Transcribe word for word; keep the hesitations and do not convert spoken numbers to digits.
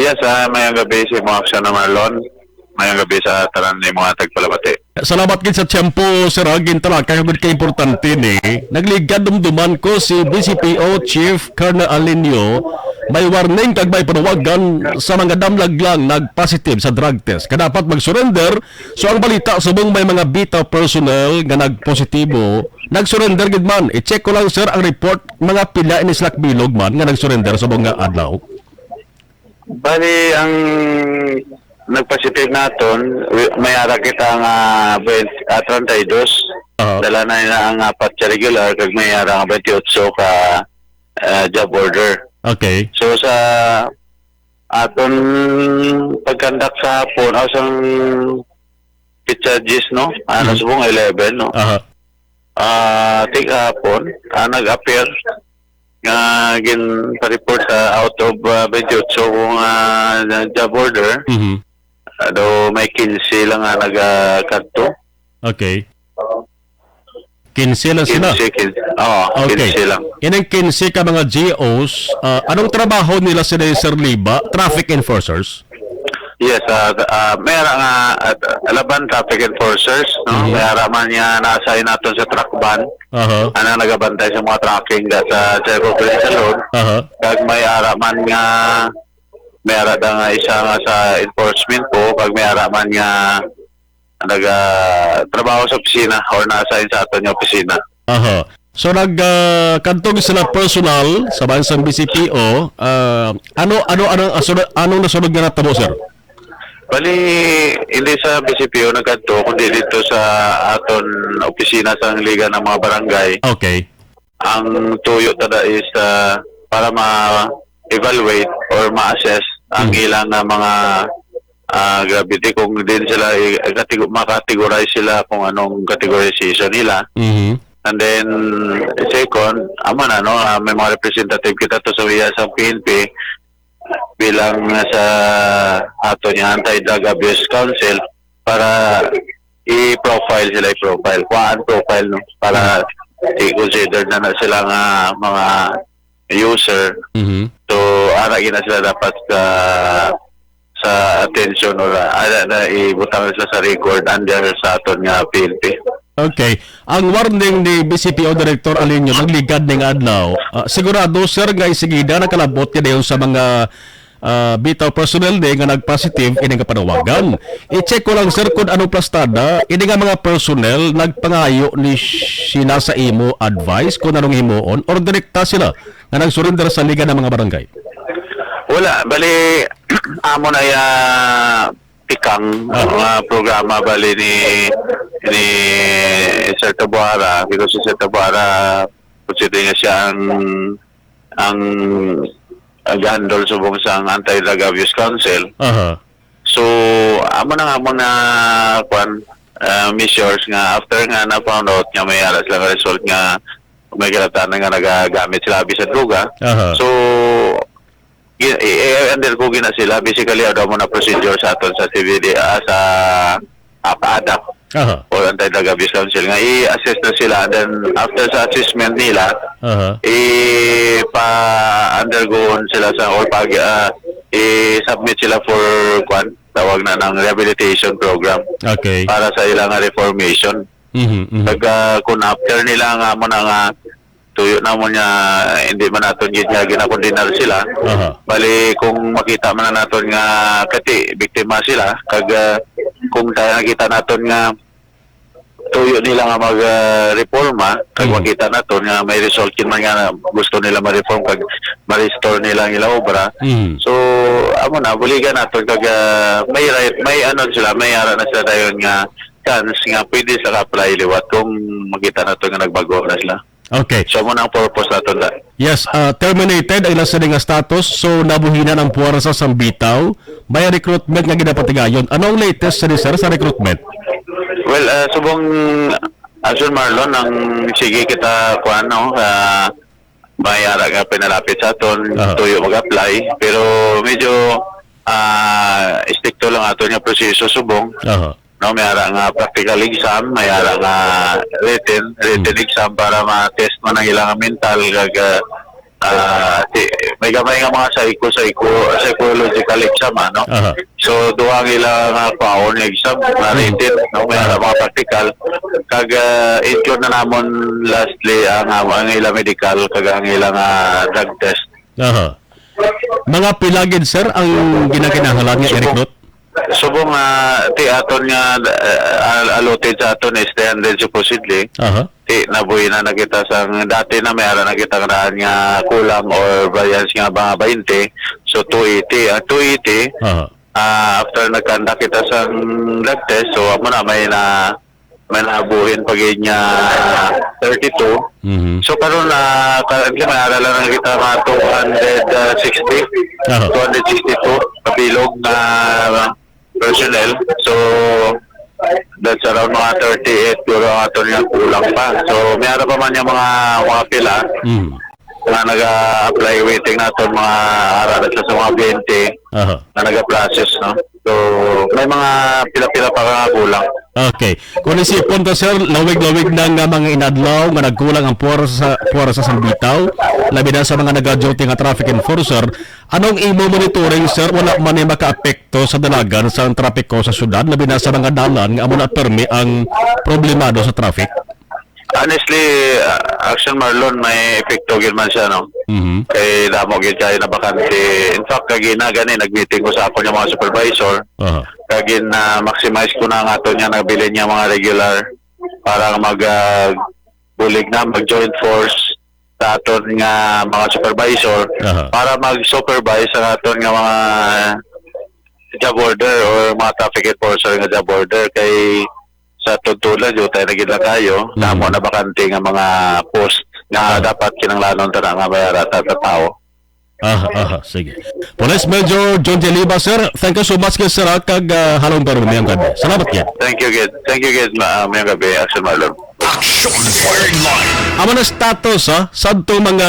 Yes, ah, mayong gabi sa imo, Aksyon na Marlon. Mayong gabi sa tanan ni mga tagpalamati. Salamat gid sa tiyempo, Sir, ha. Gintalakay ko gid ka importante ni. Nagligad dumduman ko si B C P O Chief Colonel Alinio may warning kag may panawagan sa mga damlag lang nag-positive sa drug test. Kadapat mag-surrender. So, ang balita subong may mga bitaw personnel nga nagpositibo, nag-surrender gid man. I-check ko lang, sir, ang report, mga pila ini sila kabilog man nga nag-surrender subong nga adlaw? Bali, ang nagpositive naton, wi-, may ara kita nga twenty, ah, treinta y dos. Aha. Dala na nila ang apat sa regular, kag may ara nga twenty-eight ka, ah, job order. Okay. So, sa aton pagkandak sa hapon, o sang pitsa diyes, no? Ah, Mm. nasubong eleven, no? Aha. Ah, tig hapon, ah, nag-appear nga ginpa-report, ah, out of, ah, twenty-eight kung, ah, na job order. Mhm. Ah, daw may quince lang nga nagakadto. Okay. Quince lang sila? Quince, quince. Oo, Okay. quince lang. Ining quince ka mga G Os, ah, anong trabaho nila sila, Sir Liba? Traffic enforcers? Yes, ah, ah, may ara nga, ah, laban traffic enforcers, no? Mhm. May ara man nga na-assign naton sa truck van, Aha. ana nagabantay sa mga tracking da sa Circle Police Alone. Aha. Kag may ara man nga, may ara da nga isa nga sa enforcement po, kag may ara man nga naga trabaho sa opisina or na-assign sa aton nga opisina. Aha. So, nag, ah, kadto sila personal sa bahin sang B C P O, ah, ano, ano, ano, ang sunod, anong nasunod nga natabo, sir? Bali, hindi sa B C P O nagkadto, kundi dito sa aton opisina sa Liga ng mga Barangay. Okay. Ang tuyo tada is, ah, para ma-evaluate or ma-assess ang Mhm. ilang, ah, mga, ah, gravity, kung din sila i-, i-catego-, makategorize sila kung anong categorization nila. Mhm. And then, second, amo na, no, ah, may mga representative kita to sa iya sa P N P bilang sa ato niya Anti-Drug Abuse Council para i-profile sila, i-profile, kuhaan profile, no, para Mhm. i-consider na na sila nga mga user. Mhm. So, ara gina sila dapat sa, sa attention or ara na ibutang sila sa record under sa aton nga P N P. Okay. Ang warning ni B C P O Director Alinio nagligad ning adlaw. Ah, sigurado, sir, nga isigida nakalabot ka dayon sa mga, ah, bitaw personnel ni nga nag-positive ini nga panawagan. I-check ko lang, sir, kung ano plastada ini nga mga personnel nagpangayo ni sila sa imo advice kung anong himuon or direkta sila nga nag-surrender sa Liga ng mga Barangay? Wala, bali, amo na ya tikang Ah. mga programa bali ni, ni Sir Tabuara, because si Sir Tabuara, considering nga siya ang, ang, ang handle subong sa Anti-Drug Abuse Council. Aha. So, amo na nga, amo na, kwan, ah, measures nga after nga na-found out nga may ara sila nga result nga may karatanan nga nagagamit sila abi sa droga. Aha. So, gi-, i-, i-undergo gina sila. Basically, ano mo na procedure sa aton sa C V D, ah, sa APADAC Aha. or Anti-Drug Abuse Council nga i-assess na sila. And then, after sa assessment nila, Aha. ipa-undergo sila sa, or pag, ah, i-submit sila for, kwan, tawag na ng rehabilitation program Okay. para sa ilang reformation. Mhm, mhm. Kag, ah, kung after nila nga mo na nga tuyo na mo niya, hindi man naton gid nga ginakondenar sila. Aha. Bali, kung makita man na naton nga kati biktima sila, kag, ah, kung tayo nakita naton nga tuyo nila nga mag, ah, reforma, kag Mhm. makita naton nga may result gid man nga gusto nila ma-reform kag ma-restore nila ang ilang obra. Mhm. So, amo na, buligan naton kag, ah, may right, may ano sila, may ara na sila dayon nga chance nga pwede sila apply liwat kung makita naton nga nagbago na sila. Okay. So, amo na ang purpose naton da. Yes, ah, terminated ang nasa nga status. So, nabuhinan ang puwersa sang bitaw. May recruitment nga ginapatigayon. Ano ang latest sa ni sir sa recruitment? Well, ah, subong, ah, Sir Marlon, ang sige kita, kuan, no, ah, may ara nga pinalapit sa aton, Aha. tuyo mag-apply. Pero medyo, ah, estrikto lang aton nga proseso subong. Aha. No, may ara nga practical exam, may ara nga written, written Hmm. exam para ma-test man ang ilang mental, kag, ah, Ah, si, may gamay nga mga psycho, psycho, psychological exam, ano? Aha. So, duha ang ila nga kwaon nga exam, nga Mm. written, no? May Ah. ara mga practical. Kag, ah, include na namon lastly ang, ang, ang ila medical, kag ang ila nga drug test. Aha. Mga pila gid, sir, ang ginakinahanglan nga i-recruit? Subong nga, ti aton nga, ah, al-, allotted sa aton is three hundred supposedly. Aha. Ti, nabuhi na na kita sa, dati na may ara na kita nga daan nga kulang or variance nga mga twenty. So, two eighty. Ang two eighty, Aha. ah, after nag-conduct kita sa drug test, so, amo na, may na, may nabuhin pa gid nga thirty-two. Mhm. So, karon na, ka-, may ara lang na kita mga two hundred sixty, Aha. two hundred sixty-two kabilog na personnel. So, that's around mga thirty-eight siguro ang aton nga kulang pa. So, may ara pa man yung mga, mga pila Mhm. nga naga-apply, waiting naton mga ara na sa mga twenty Aha. nga naga-process, no? So, may mga pila-pila pa nga kulang. Okay. Kung isipon ta, sir, lawig-lawig na nga mga inadlaw nga nagkulang ang puwersa, puwersa sa bitaw, labi na sa mga nag-duty nga traffic enforcer, anong imo monitoring, sir? Wala man ni makaapekto sa dalagan sa trapiko sa syudad, labi na sa mga dalan nga amo na permi ang problemado sa traffic? Honestly, uh, Action Marlon, may epekto gid man siya, no? Mhm. Kay damo gid kayo na bakante. In fact, kagina gani nag-meeting ko sa akon yung mga supervisor. Aha. Kagin na maximize ko na ang aton nga nabilin nga mga regular para mag ah, bulig na mag joint force sa aton nga mga supervisor Aha. para mag-supervise ang aton nga mga job order or mga traffic enforcer nga job order kay sa tuntulan, di tayo naging lakayo, Mhm. damo na bakante nga mga post nga Ah. dapat kinanglanon ta na nga may ara ta sa tao. Aha, aha, sige. Police Major John J. Liba, sir, thank you so much, sir, ha, kag ah, halong pa rin mayang gabi. Salamat gid. Thank you, gid. Thank you, gid, ma- ah, mayang gabi, Action Marlon. Action Fire Line. Amo na status, ha, sa ato mga